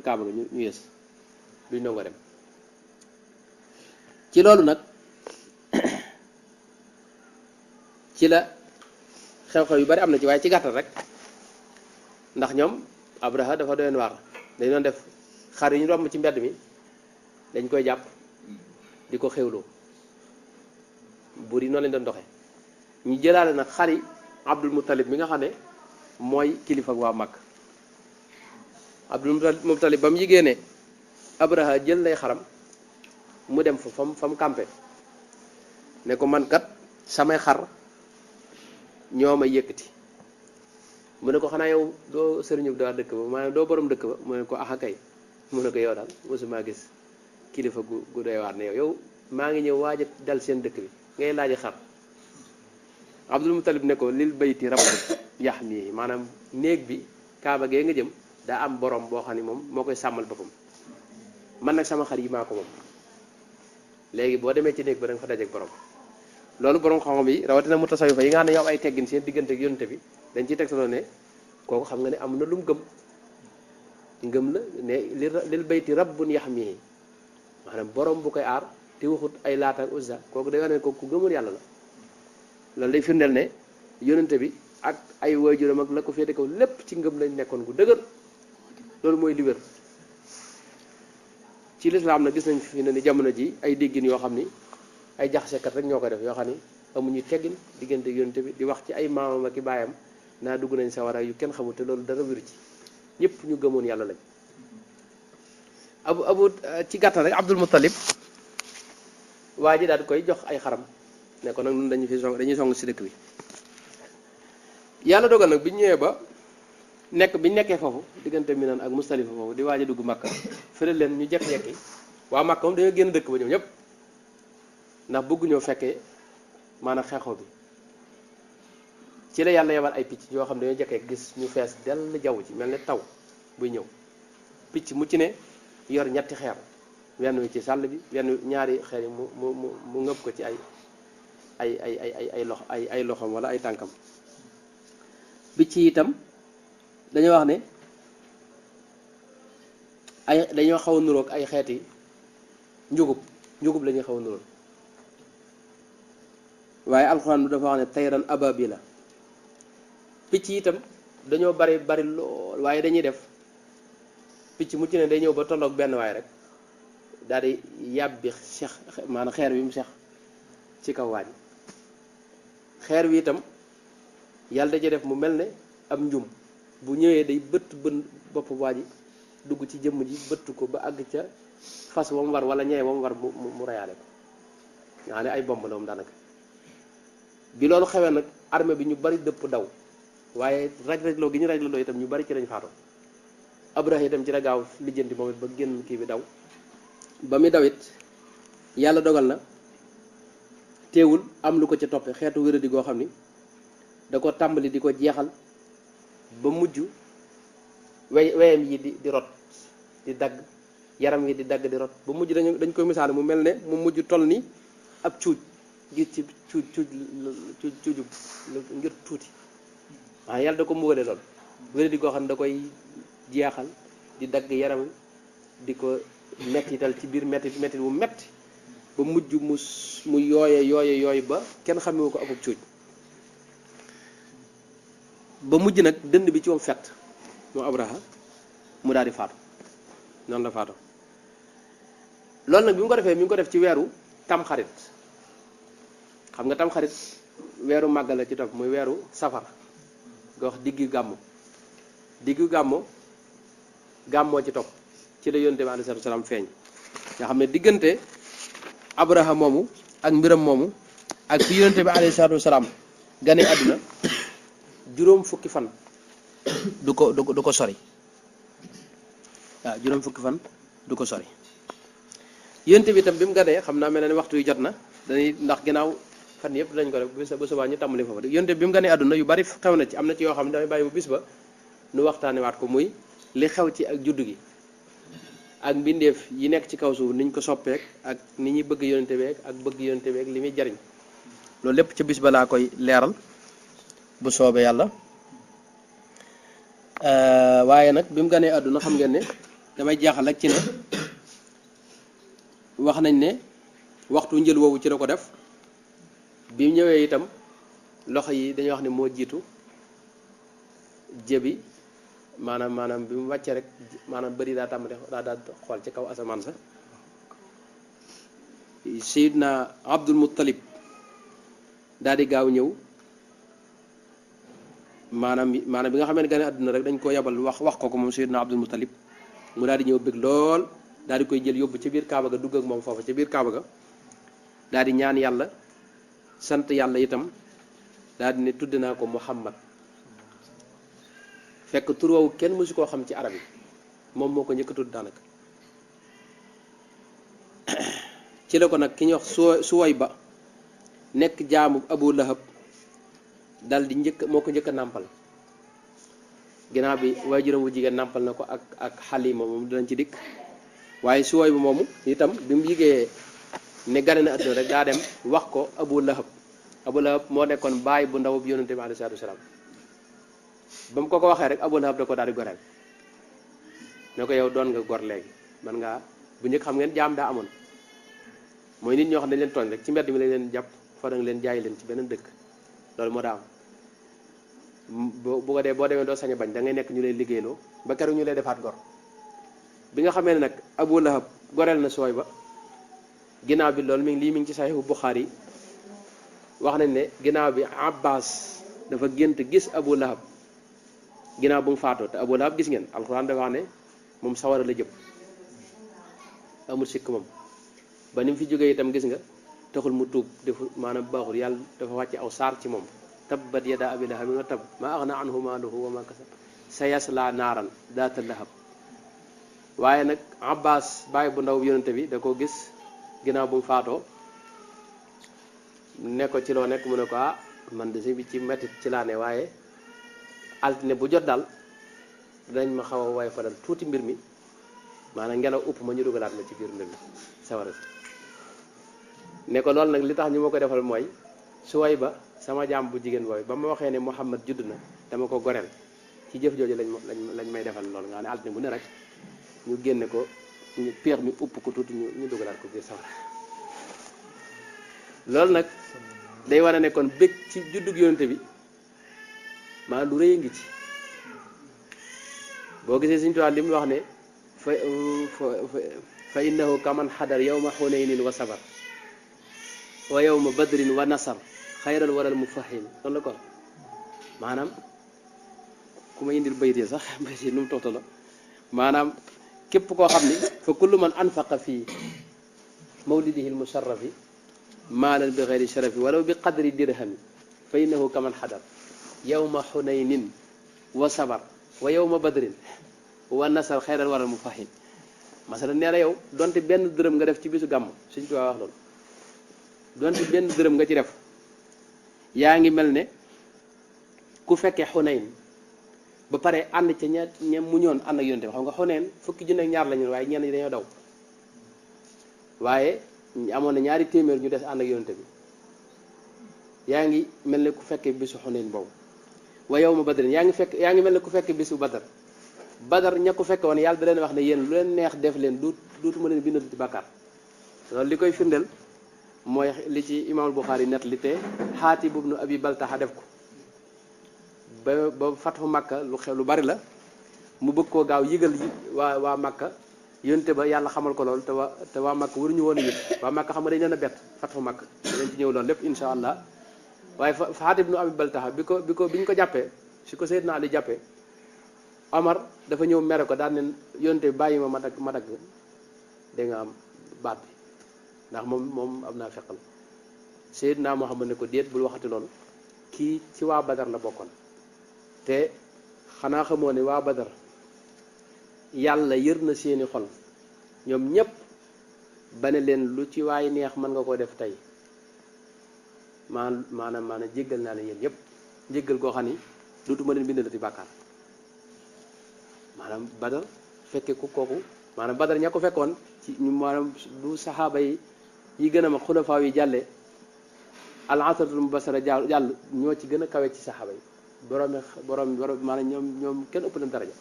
Kaaba ga ñu yës duñ nangoo dem ci loolu nag ci la xew-xew yu bari am na ci waaye ci gàttal rek ndax ñoom Abraha dafa doyoon waar dañ doon def xar yi ñu romb ci mbedd mi dañ koy jàpp di ko xewloo buur yi noonu lañ doon doxee ñu jëlaale nag xari Abdul Muttalib mi nga xam ne mooy kilifa ak waa Makka Abdul Muttalib ba mu yigée ne Abraha jël lay xaram mu dem fa fam campé ne ko man kat samay xar ñoo ma yëkkati mu ne ko xanaa yow doo sëriñu daa dëkk ba maanaam doo borom dëkk ba mu ne ko axa kay mu ne ko yow daal mosuma gis kilifa gu doy waar ne yow maa ngi ñëw waaj a dal seen dëkk bi ngay laaji xar Abdul Muttalib ne ko lil bayti rabbun yahmihi maanaam néeg bi kaaba gee nga jëm daa am borom boo xam ne moom moo koy sàmmal boppam man nag sama xar yi maa ko moom léegi boo demee ci néeg ba da nga fa dajeek borom loolu borom xam-xam yi rawatina mu tasawifa yi nga xam ne ñoo am ay teggin seen diggante ak yonente bi dañ ciy tegtaloo ne kooku xam nga ne am na lu mu ngëm la ne lil bayti rabbun yahmihi maanaam borom bu koy aar te waxut ay Laata ak Uzza kooku day wane ne kooku ku gëmul yàlla la loolu day firndeel ne yonente bi ak ay waajuram ak la ko féete kaw lépp ci ngëm lañ nekkoon gu dëgër loolu mooy li wér ci lislaam na gis nañ fi ne ni jamono ji ay déggin yoo xam ni ay jaxasekat rek ñoo ko def yoo xam ni amuñu teggin diggante yonente bi di wax ci ay maamam ak i baayam naa dugg nañ sawara yu kenn xamul te loolu dara wéru ci ñëpp ñu gëmoon yàlla lañ abu ci gàttal rek Abdul Muttalib waa ji daal di koy jox ay xaram ne ko nag ñun dañuy song si dëkk bi yàlla dogal nag bi ñu ñëwee ba bi ñu nekkee foofu diggante Minan ak Musdalifa foofu di waaj a dugg Makka fële leen ñu jekki-jekki waa Makka moom dañoo génn dëkk ba ñoom ñëpp ndax bëgguñoo fekkee maanaam xeexoo bi ci la yàlla yebal ay picc yoo xam ne dañoo jekkee gis ñu fees dell jaww ji mel ne taw buy ñëw picc mu ci ne yor ñetti xeer wenn wi ci sàll bi wenn ñaari xeer yi mu ngëb ko ci ay loxoom wala ay tànkam picc yi itam dañoo wax ne dañoo xaw a nuroog ay xeeti njugub la ñuy xaw a nuroog waaye alxuraan bi dafa wax ne tayran ababila picc yi itam dañoo bari lool waaye dañuy def picc mu ci ne day ñëw ba tolloog benn waay rek daal di yàbbi maanaam xeer bi mu seex ci kaw waaj xeer wi itam yàlla da ci def mu mel ne am njum bu ñëwee day bëtt bopp waa ji dugg ci jëmm ji bëtt ko ba àgg ca fas wa mu war wala ñee wa mu war mu reyaale ko nga xam ne ay bomb la moom daanaka bi loolu xewee nag armée bi ñu bari dëpp daw waaye raj-rajloo gi ñu raj-rajloo itam ñu bari ci lañ faatoo Abraha itam ci la gaaw lijjanti moom it ba génn kii bi daw ba muy dawit yàlla dogal na teewul am lu ko ca toppe xeetu wéradi goo xam ni da ko tàmbali di ko jeexal ba mujj weyam yi di rot di dagg yaram yi di dagg di rot ba mujj dañ koy misaale mu mel ne mu mujj toll ni ab cuuj gis ci cuuju ngir tuuti waaw yàlla da ko mbugale lool wéradi goo xam ne da koy jeexal di dagg yaram di ko mettital ci biir mettit bu metti ba mujj mu yooye ba kenn xamewu ko akub cuuj ba mujj nag dënd bi ci moom fett moom Abraha mu daal di faatu noonu la faatu loolu nag bi mu ko defee mi ngi ko def ci weeru tamxarit xam nga tamxarit weeru màggal la ci topp muy weeru safar nga wax diggu gàmmoo ci topp ci la yonent bi alayhi salaatu salaam feeñ nga xam ne diggante Abraha moomu ak mbiram moomu ak fi yonent bi alayhi salaatu salaam gane àdduna juróom fukki fan du ko sori waaw juróom fukki fan du ko sori yonent bi itam bi mu ganee xam naa mel na ne waxtu yu jot na dañuy ndax ginnaaw fan yëpp dañ ko def bis ba subaa ñu tàmbali foofu yonent bi mu ganee àdduna yu bari xew na ci am na ci yoo xam ne damay bàyyi bu bis ba nu waxtaanewaat ko muy li xew ci ak juddu gi ak mbindeef yi nekk ci kaw suuf niñ ko soppeek ak ni ñuy bëgg yonent bi ak bëgg yonent bi ak li muy jariñ loolu lépp ca bis ba laa koy leeral bu soobee yàlla waaye nag bi mu ganee àdduna xam ngeen ne damay jaaxal rek ci ne wax nañ ne waxtu njël woowu ci la ko def bi mu ñëwee itam loxo yi dañuy wax ne moo jiitu jëbi maanaam bi mu wàccee rek maanaam bëri daa tàmbali daa xool ci kaw asamaan sa Seydina Abdul Muttalib daal di gaaw ñëw maanaam bi nga xam ne gane àdduna rek dañ ko yabal wax ko moom Seydina Abdul Muttalib mu daal di ñëw bëgg lool daal di koy jël yóbbu ci biir Kaaba ga dugg ak moom foofu ci biir Kaaba ga daal di ñaan yàlla sant yàlla itam daal di ne tudd naa ko Muhammad fekk tur woowu kenn mësu koo xam ci arab yi moom moo ko njëkk a tudd daanaka ci la ko nag ki ñuy wax Suwayba nekk jaamu Abu Lahab dal di moo ko njëkk a nàmpal ginnaaw bi waajuram wu jigéen nàmpal na ko ak Xalima moom dinañ ci dikk waaye Suwayba moomu itam bi mu yigee ne gane na àdduna rek daa dem wax ko Abu Lahab moo nekkoon baay bu ndaw bu yonente bi alayhi salaatu wasalaam ba mu ko waxee rek Abu Lahab da ko daal di goreel ne ko yow doon nga gor léegi man ngaa bu njëkk xam ngeen jaam daa amoon mooy nit ñoo xam ne leen tooñ rek ci mbedd mi lañ leen jàpp fa da nga leen jaay leen ci beneen dëkk loolu moo daa am bu ko dee boo demee doo sañ a bañ da ngay nekk ñu lay liggéeyloo ba keroog ñu lay defaat gor bi nga xamee ne nag Abu Lahab goreel na Suwayba ginnaaw bi loolu lii mi ngi ci Saxiixu Buxaari wax nañ ne ginnaaw bi Abbas dafa gént gis Abu Lahab ginnaaw bu mu faatoo te Abu Lahab gis ngeen alxuraan dafa wax ne moom sawara la jëm amul sikk moom ba ni mu fi jógee itam gis nga taxul mu tuub defu maanaam baaxul yàlla dafa wàcce aw saar ci moom tabbat yadaa abii lahabin wa tabb maa aghnaa anhu maaluhu wa maa kasab sayaslaa naaran daata lahab waaye nag Abbas bàyyi bu ndaw yonente bi da koo gis ginnaaw bu mu faatoo ne ko ci loo nekk mu ne ko man de si bi ci mettit ci laa ne waaye altine bu jot daal dinañ ma xaw a waay fa dal tuuti mbir mi maanaam ngelaw upp ma ñu dugalaat ma ci biir mbir mi sawara si ne ko loolu nag li tax ñu ma ko defal mooy Suwayba sama jaam bu jigéen booy ba ma waxee ne Muhammad judd na dama ko goreel ci jëf jooju lañ may defal loolu nga xam ne altine bu ne rek ñu génne ko ñu peex mi upp ko tuuti ñu dugalaat ko biir sawara loolu nag day war a nekkoon bëgg ci juddug yonente bi maanaam lu rëy ngi ci boo gisee Sëriñ Tuubaa li mu wax ne fa innahu kaman xadar yawma xunaynin wa sabar wa yawma badrin wa nasar xayral waral mufahim noonu la ko maanaam ku ma indil bayit yi sax bayit yi nu mu toxtalo maanaam képp koo xam ni fa kullu man anfaqa fii mawlidihi lmusharrafi maalan bi xeyri sharafi walaw bi qadri dirhami fa innahu kaman xadar yawma xunaynin wa sabar wa yawma badrin wa nasar xayral waral mufahim masala nee na yow donte benn dërëm nga def ci bisu gàmm Sëriñ Tuubaa wax loolu donte benn dërëm nga ci def yaa ngi mel ne ku fekkee Xunayn ba pare ànd ca ña mu ñoon ànd ak yonte bi xam nga Xunayn fukki junne ak ñaar lañu waaye ñenn ñi dañoo daw waaye amoon na ñaari téeméer ñu des ànd ak yonte bi yaa ngi mel ne ku fekkee bisu Xunayn boobu wa yawma badrin yaa ngi mel ne ku fekkee bisu Badar ña ko fekke woon yàlla da leen wax ne yéen lu leen neex def leen duutuma leen bindal ci bàkkaar loolu li koy firndeel mooy li ci imaamul Buxaari net li te Xaatib ibnu Abi Baltaxa def ko ba fatxu Makka lu xew lu bari la mu bëgg koo gaaw yëgal waa Makka yonte ba yàlla xamal ko loolu te waa Makka waruñu woon a yëg waa Makka xam nga dañ leen a bett fatxu Makka dañ ci ñëw loolu lépp insha allah waaye Xaatib ibnu Abi Baltaha bi ñu ko jàppee si ko Seydina Ali jàppee Omar dafa ñëw mere ko daan ne yonte bi bàyyi ma dagg dégg nga am baat bi ndax moom am naa feqal Seydina Muhammad ne ko déet bul waxati loolu kii ci waa Badar la bokkoon te xanaa xamoo ne waa Badar yàlla yër na seeni xol ñoom ñépp ba ne leen lu ci waay neex mën nga koo def tey maanaam jéggal naa leen yéen ñëpp jéggal koo xam ni dootuma leen bindalati bàkkaar maanaam Badar fekke ku kooku maanaam Badar ña ko fekkoon ci maanaam bu saxaaba yi gën a mag xulafaa yi jàllee al asratul mubashara jàll ñoo ci gën a kawe ci saxaaba yi borom maanaam ñoom kenn ëpp leen daraja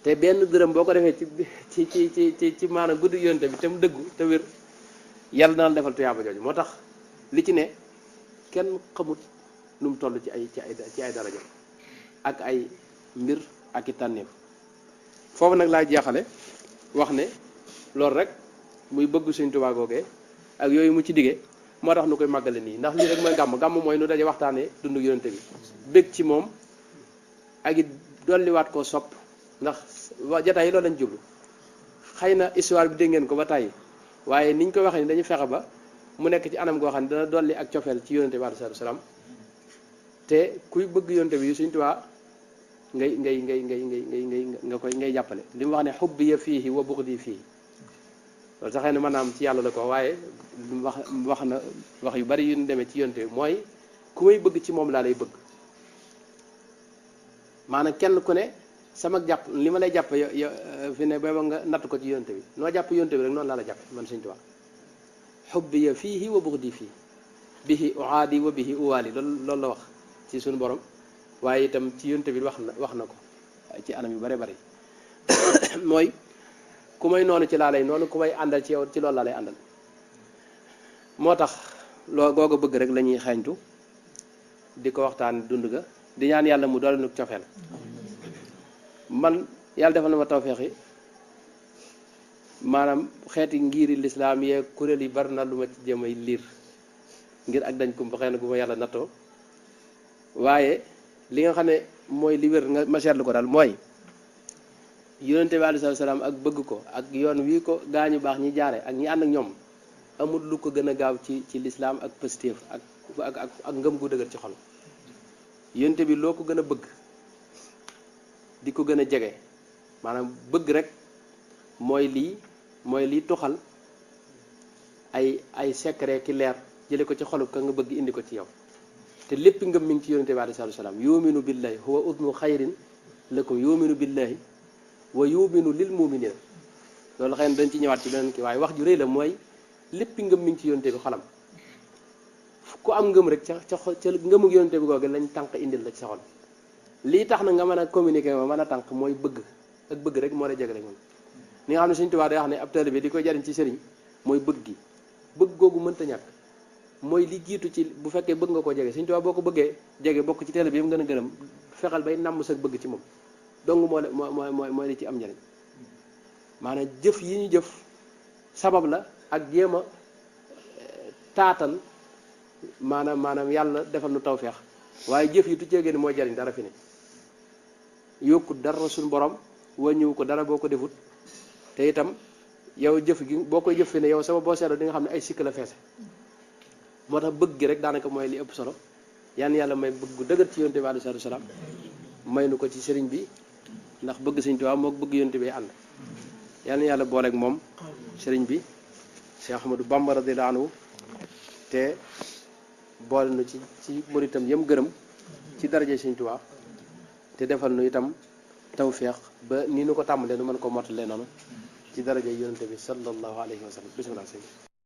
te benn dërëm boo ko defee ci maanaam guddi yonte bi te mu dëggu te wér yàlla dana defal tuyaaba jooju moo tax li ci ne kenn xamut nu mu toll ci ay daraja ak ay mbir ak i tànneef foofu nag laa jeexale wax ne loolu rek muy bëgg Sëñ Tuubaa googee ak yooyu mu ci digee moo tax nu koy màggale nii ndax lii rek mooy gàmm mooy nu daje waxtaanee dundu yonente bi bég ci moom ak it dolliwaat koo sopp ndax jataay yi loolu lañ jublu xëy na histoire bi dégg ngeen ko ba tàyyi waaye niñ ko waxee ni dañu fexe ba mu nekk ci anam goo xam ne dana dolli ak cofeel ci yonente bi alayhi salaam te kuy bëgg yonente bi Sëñ Tuubaa ngay jàppale li mu wax ne xubbi ya fiihi wa buxdi fiihi loolu sax xëy na maanaam ci yàlla la ko waaye wax na wax yu bari yu ñu demee ci yonente bi mooy ku may bëgg ci moom laa lay bëgg maanaam kenn ku ne sama jàpp li ma lay jàpp fi ne ba nga natt ko ci yonente bi noo jàpp yonente bi rek noonu laa la jàpp man Sëñ Tuubaa xubbi ya fiihi wa buxdi fiihi bihi uaadi wa bihi uwaali loolu la wax ci suñu borom waaye itam ci yonente bi wax na ko ci anam yu bare bari mooy ku may noonu ci laa lay noonu ku may àndal ci yow ci loolu laa lay àndal moo tax loo googa bëgg rek la ñuy xeeñtu di ko waxtaan dund ga di ñaan yàlla mu doole nu cofeel man yàlla defal na ma tawfeex yi maanaam xeeti ngiri lislaam yee kuréel yi bari na lu ma ci jëmay liir ngir ak dañ kumpa xëy na gu ma yàlla nattoo waaye li nga xam ne mooy li wér nga ma seetlu ko daal mooy yonente bi alayhi salaam ak bëgg ko ak yoon wii ko gaañu baax ñi jaare ak ñi ànd ak ñoom amul lu ko gën a gaaw ci lislaam ak positif ak ngëm gu dëgër ci xol yonente bi loo ko gën a bëgg di ko gën a jege maanaam bëgg rek mooy lii tuxal ay secret ki leer jële ko ci xolu ka nga bëgg indi ko ci yow te lépp ngëm mi ngi ci yonente bi alayhi salaam yuminu billahi huwa udnu xayrin lakum yuminu billahi wa yuminu lil muminina loolu xëy na dañ ci ñëwaat ci beneen kii waaye wax ju rëy la mooy lépp ngëm mi ngi ci yonente bi xolam ku am ngëm rek ca ngëmug yonente bi googu lañ tànk indil la ci sa xol lii tax na nga mën a communiquer ma mën a tànk mooy bëgg ak bëgg rek moo lay jegale moom ni nga xam ne Sëñ Tuubaa day wax ne ab taalibe bi di koy jariñ ci sëriñ mooy bëgg gi bëgg googu mënta ñàkk mooy li jiitu ci bu fekkee bëgg nga koo jege Sëñ Tuubaa boo ko bëggee jege bokk ci taalibe bi yëpp gën a gërëm fexal bay namm sa bëgg ci moom donc mooy li ci am njariñ maanaam jëf yi ñu jëf sabab la ak jéem a taatan maanaam yàlla defal nu tawfeex waaye jëf yi tu ceegee ni mooy jariñ dara fi ne yokku dara suñu borom wàññiwu ko dara boo ko defut te itam yow jëf gi boo koy jëf fi ne yow sama boo seetloo di nga xam ne ay sikk la feese moo tax bëgg gi rek daanaka mooy li ëpp solo yan yàlla may bëgg gu dëgër ci yonte bi alayhi salaam may nu ko ci sëriñ bi ndax bëgg Sëñ Tuubaa moo bëgg yonte bi ànd yal na yàlla booleeg moom sëriñ bi Cheikh Ahmadou Bamba radiyallahu anhu te boole nu ci muritam yëm gërëm ci daraje Sëñ Tuubaa te defal nu itam tawféex ba ni nu ko tàmbalee nu mën ko mottalee noonu ci daraje yonte bi sallallahu alayhi wa sallam bismillah